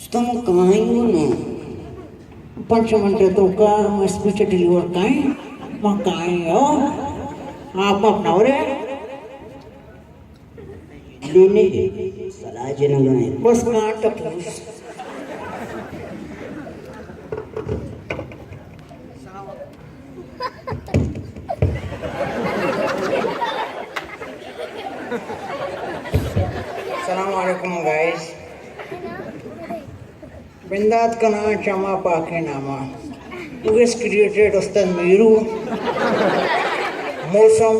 تو من کائیں گوں نوں۔ پنچ منٹ تو کا من اسپیچ ڈیلیور کائیں۔ من کائیں ہو۔ آپ اپنا ہو رہے۔ لینے۔ سلاہ جنگا ہے۔ بس کانٹ پوس۔ السلام علیکم گائز۔ بندات کناں چما پاکیں ناما۔ ویس کریٹڈ استاد میرو۔ موسم۔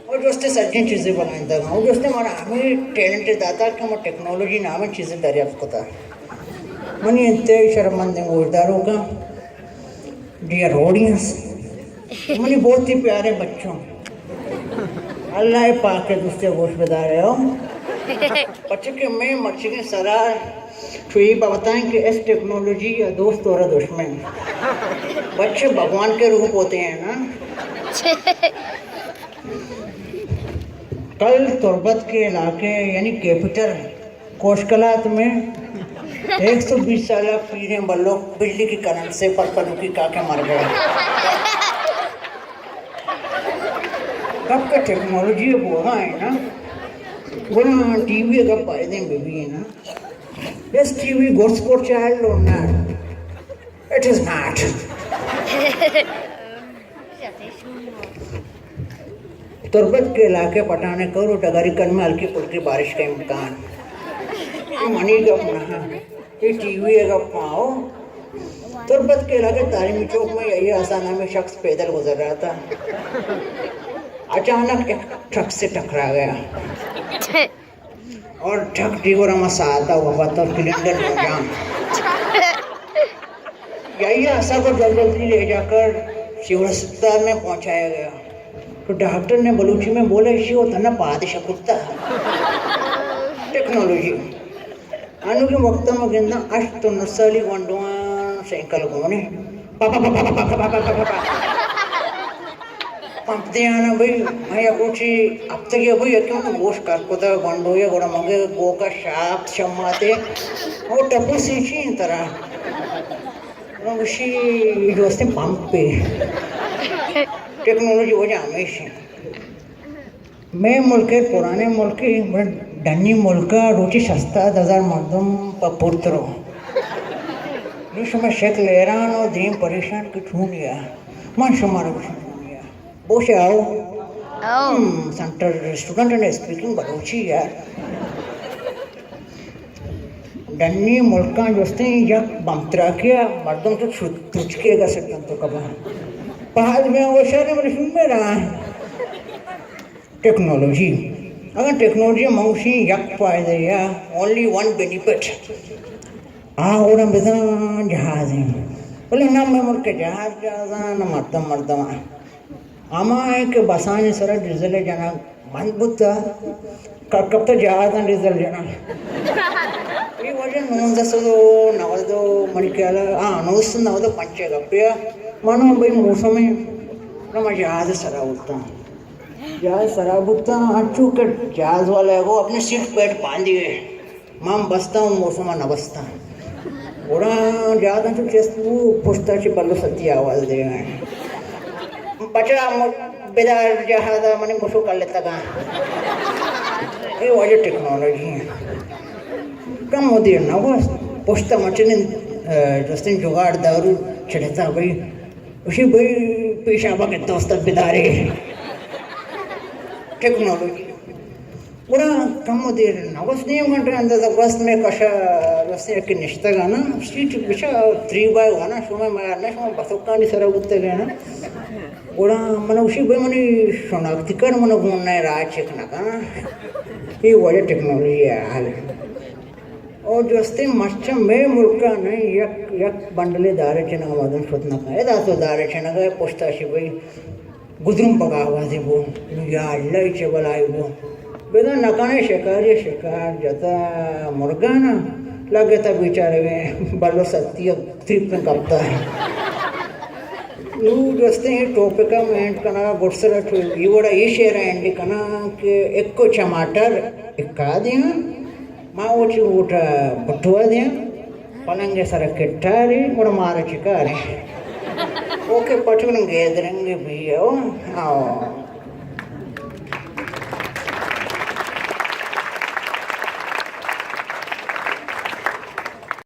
اور جو استے سجیں چیزیں بنائیں دگا۔ اور جو استے مارا ہمیں ٹیلنٹ داتا کہ ہم ٹیکنالوجی نام چیزیں دریافت کتا۔ منی انتہائی شرمندیں گوشداروکاں۔ ڈیئر آڈینس، منی بہت ہی پیارے بچوں، اللہ پاک کے دوستے گوش بدارے ہو۔ بچے کہ میں مرچگیں سرا چوئی بابتائیں کہ اس ٹیکنالوجی یا دوست اور دشمن۔ بچے بھگوان کے روپ ہوتے ہیں نا۔ کل تربت کے علاقے یعنی کیپٹل کوشکلات میں ایک سو بیس سالہ پیریں بلوک بجلی کی کرنٹ سے پرپلوکی کھا کے مر گئے۔ کب کا ٹیکنالوجی اب وہاں ہے نا، گڑا ٹی وی اگر فائدے میں بھی ہے نا، this T V good for child or not? It is not. تربت کے علاقے پٹانے کرو ڈگری کن میں ہلکی پھلکی بارش کا امکان۔ یہ منی گپ نہ، یہ ٹی وی ہے گپ آؤ۔ تربت کے علاقے تعلیمی چوک میں یہ آسان میں شخص پیدل گزر رہا تھا، اچانک ایک ٹرک سے ٹکرا گیا۔ اور ٹھک ٹھیک اور ہما ساعت وفات اور کلینڈر نہ جان۔ یہی ایسا کو جلد جلدی لے جا کر سول اسپتال میں پہنچایا گیا۔ تو ڈاکٹر نے بلوچی میں بولا، اسی وہ تھنا پادشاہ کرتا۔ ٹیکنالوجی۔ انوگیں وقت ما گنداں ہشت و نو سالی گونڈواں سائیکل گونے۔ پا پا پا۔ پمپ دیانا بھئی، من یک روچے ہفتگے بھئی یکے من گوش کر کتا گونڈو یا گڑا مگے گوکا شاپ شماتے۔ او ٹپو سی چی ترا؟ گوشی دوستیں پمپ پہ۔ ٹیکنالوجی وجہ ہمیشی۔ مئے ملک ء پرانیں ملکے، بلے ڈنی ملک ء روچے شست ہزار مردم پہ پرترو۔ نوں شما شکل حیران و دیم پریشان کہ چونیا؟ من شمارا گوشاں چونیا؟ بوشے آؤ۔ آؤ۔ ہم، centre student and speaking Balochi یار۔ ڈنی ملکاں جستیں یک بمب تراکے ء مردم چو ترچکے گا سٹن تو کبا۔ پہل میں وہ شہر میں شمے رہا۔ ٹیکنالوجی۔ اگاں ٹیکنالوجی ء من گوشیں یک فائدہ یا اونلی ون بینیفٹ، آ اوڑاں بزاں جہاز ایں، بلے نہ مئے ملک ء جہاز جہاز آں، نہ مردم مردم آں۔ ہما ایں کہ بسانی سرا ڈیزل ء جنگ بند بوتا، کپ کپتا جہازاں ڈیزل جنگ۔ اے وجہ نوزدہ سد و نود و منی خیال ء، ہاں، نوزدہ سد نود و پنچ ء گپے ء، من بھئی موسم ء، نہ ما جہاز ء سرا اوڑتاں۔ جہاز سرا بوتاں، انچو کہ جہاز والا گو اپنی سیٹ بیلٹ باندھی ہے، من بستاں و موسم نہ بستاں۔ گڑا جہاز انچو چست بو، پشتا چہ بلو ستی آواز دے گئے۔ بچا م-، بدار جہاز منی مشو کلتگاں۔ اے واجہ ٹیکنالوجی ہیں۔ کم و دیر نہ گوست، پشتا مچنن، اه، جستن جگاڑ دارو چڑتا بھئی۔ گوشی، بھئی، پیشابا کہ دوست بدارے۔ ٹیکنالوجی۔ گڑا کم و دیر نہ گوست، نیم گھنٹہ اندازہ گوست، میں کشا گوست، یکے نشتگ نا، سیٹ بچا تھری بائی ون، شما میار نہ، شما بسوکانی سرا بوتگ نا۔ گڑا من گوشی، بھئی، منی شناختی کارڈ من گون نہ، راہ چیک نہ کنا۔ یہ وجہ ٹیکنالوجی ہے حال۔ او جستیں مرچاں مئے ملکا نہ یک، یک بنڈلے دارے چنگا مردم شت نہ کن۔ ادا تو دارے چنگا پشتا شی بھئی گدرم پگا آوازے بو۔ یا اللہ، اے چے بلائے بو۔ بزاں نہ کنے شکاری شکار جتا مرگانا لگتا بیچارے بلو ستی تریپیں کپتا ہے۔ نوں جستیں اے ٹاپک ء من اینڈ کنگ ء گڈسر ء چو اے وڑ ء اے شعر ء اینڈ کناں کہ اکو چماٹر اکا دیاں، ما او چہ ووٹ ء بھٹو ء دیاں، پلنگ سر کٹاری، گڑا مارا چکاری۔ اوکے پٹون گیدرنگ بیو۔ آؤ۔